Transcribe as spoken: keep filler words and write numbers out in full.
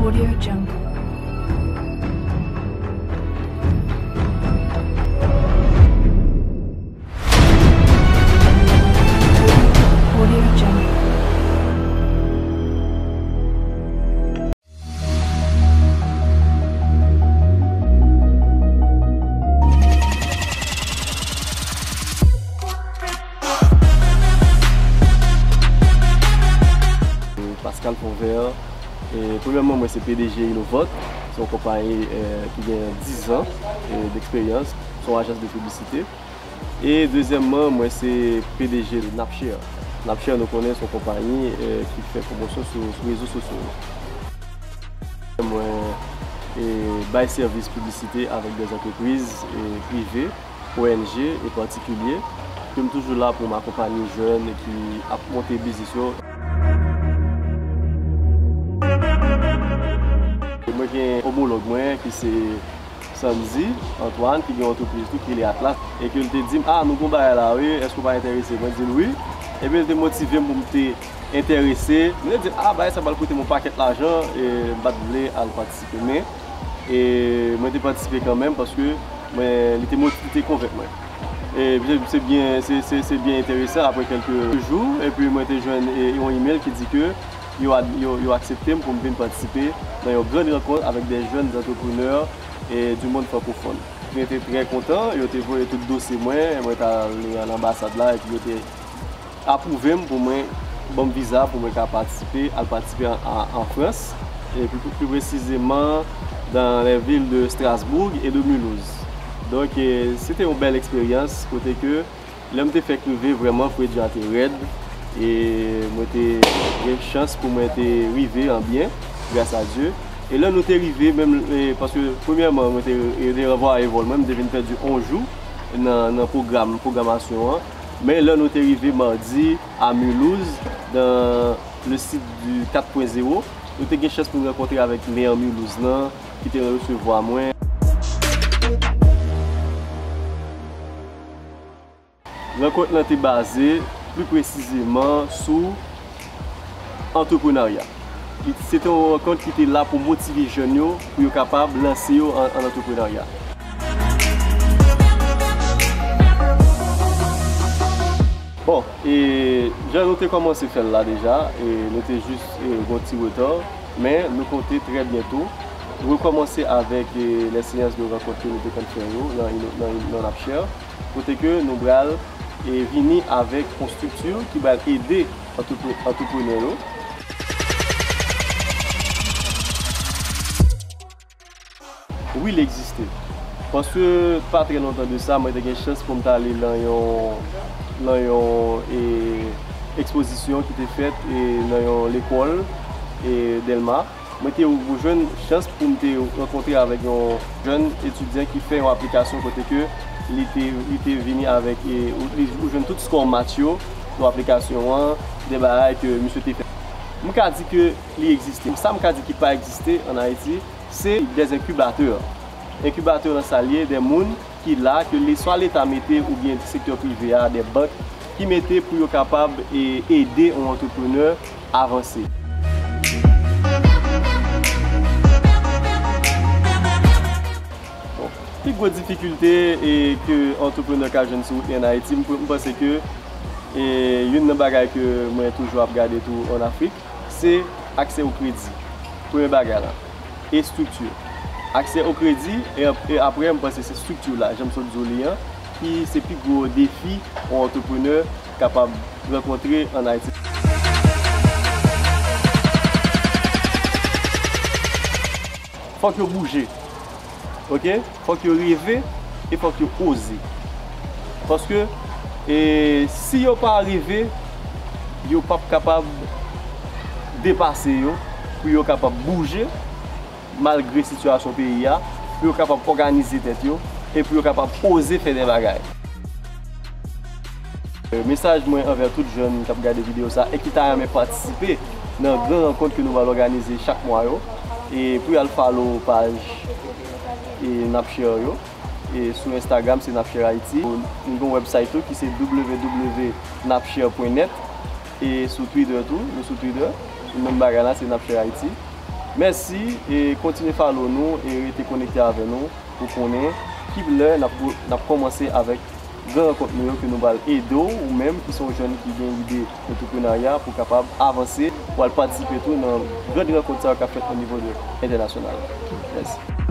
Audio Jungle. Audio Jungle. Pascal Fonvert. E, premyèman, mwen se P D G Innovant. Se yon konpayi, e, ki gen diz an, e, deksperyans. Se yon ajans de piblisite. E dezyèmman, mwen se P D G Napshare. Napshare, nou konnen, se yon konpayi, e, ki fè pwomosyon sou, sou rezo sosyo yo. Mwen, e, bay sèvis piblisite avèk de antrepriz, e, prive, O N G e patikilye, ke m toujou la pou m akonpanye jèn ki ap monte biznis yo. Mwen gen omològ mwen ki se Sandy Antoine, ki gen yon antrepriz tou ki rele Atlas, e ke l te di m, "Ah, nou gon bagay la wi, èske w pa enterese?" Mwen di l wi. Epi l te motive m pou m te enterese. Mwen te di, "Ah, bagay sa pral koute m yon pakèt lajan," e m pa t vle al patisipe, men, e mwen te patisipe kanmenm paske mwen, li te moti-, li te konvenk mwen. E se, se byen, se, se, se byen enteresan, apre kèlke jou, epi mwen te jwenn, e, yon imèl ki di ke yo ad-, yo, yo aksepte m pou m vin patisipe nan yon gran rankont avèk de jèn antreprenè, e, du monde francophone. Mwen te trè kontan, yo te voye tout dosye mwen, mwen t al nan anbasad la, epi yo te apwouve m pou mwen, ban m viza pou mwen ka patisipe, al patisipe an, an, an Frans, e pi, pi presizeman dans les villes de Strasbourg et de Mulhouse. Donk, e, se te yon bèl eksperyans, kote ke lè m te fèk rive, vrèman, fredi a te rèd, e mwen te gen chans pou mwen te rive an byen, gras a Dye. E lè nou te rive, menm, e, paske premyèman, mwen te, e, te ranvwaye vòl mwen, m te vin pèdi yon jou nan, nan pwogram, pwogramasyon an. Men lè nou te rive madi a Mulhouse, dans le site du quatre point zéro, nou te gen chans pou n rankontre avèk mè Mulhouse lan, ki te resevwa mwen. Rankont lan te baze pli presizeman sou antreprenarya. Li, se te yon rankont ki te la pou motive jèn yo, pou yo kapab lanse yo an, an antreprenarya. Bon, e jan nou te kòmanse fè l la deja, e nou te jis, e, gon ti reta, men nou konte trè byento rekòmanse avèk, e, les séances de rencontre ke nou te konn fè yo nan, nan, nan Napshare. Kote ke nou pral, e, vini avèk yon estrikti ki pral ede antrepre-, antreprenè yo. Wi, li egziste. Paske pa trè lontan de sa, mwen te gen chans pou m t ale nan yon, nan yon, e, ekspozisyon ki te fèt, e, nan yon lekòl, e, Dèlma. Mwen te jwenn chans pou m te rankontre avèk yon jèn etidyan ki fè yon aplikasyon kote ke li te, li te vini avèk, e, ou, li, ou jwenn tout skò math yo nan aplikasyon an, de bagay ke misye te fè. M ka di ke li egziste. Sa m ka di ki pa egziste ann Ayiti, se des incubateurs. Incubateurs lan sa l ye, de moun ki la, ke le, swa Leta mete oubyen sektè prive a, de bank, ki mete pou yo kapab, e, ede yon antreprenè avanse. Bon, pi gwo difikilte, e, ke antreprenè ka jwenn sou wout li ann Ayiti, m, m panse ke, e, youn nan bagay ke mwen toujou ap gade tou ann Afrik, se aksè o kredi. Premye bagay la. Estrikti. Aksè o kredi, e, e apre, m panse se estrikti la, jan m sot di w li an, ki se pi gwo defi yon antreprenè kapab rankontre ann Ayiti. Fòk yo bouje. Oke? Fòk yo reve e fòk yo oze. Paske, e, si yo pa reve, yo p ap kapab depase yo, pou yo kapab bouje, malgre sitiyasyon peyi a, pou yo kapab òganize tèt yo e pou yo kapab oze fè de bagay. E, mesaj mwen anvè tout jèn k ap gade videyo sa e ki ta renmen patisipe nan gran rankont ke nou pral òganize chak mwa yo, e pou y al follow paj, e, Napshare yo. E sou Instagram, se Napshare Haiti. Nou gen yon website tou ki se w w w napshare point net. E sou Twitter tou, nou sou Twitter. Sou menm bagay la, se Napshare Haiti. Mèsi e kontinye follow nou e rete konekte avè nou pou konnen ki lè n ap, n ap kòmanse avèk gran rankont nou yo ke nou pral ede w, ou menm ki se yon jèn ki gen lide antreprenarya pou kapab avanse, pou al patisipe tou nan gran rankont sa yo k ap fèt o nivo de entènasyonal. Mèsi.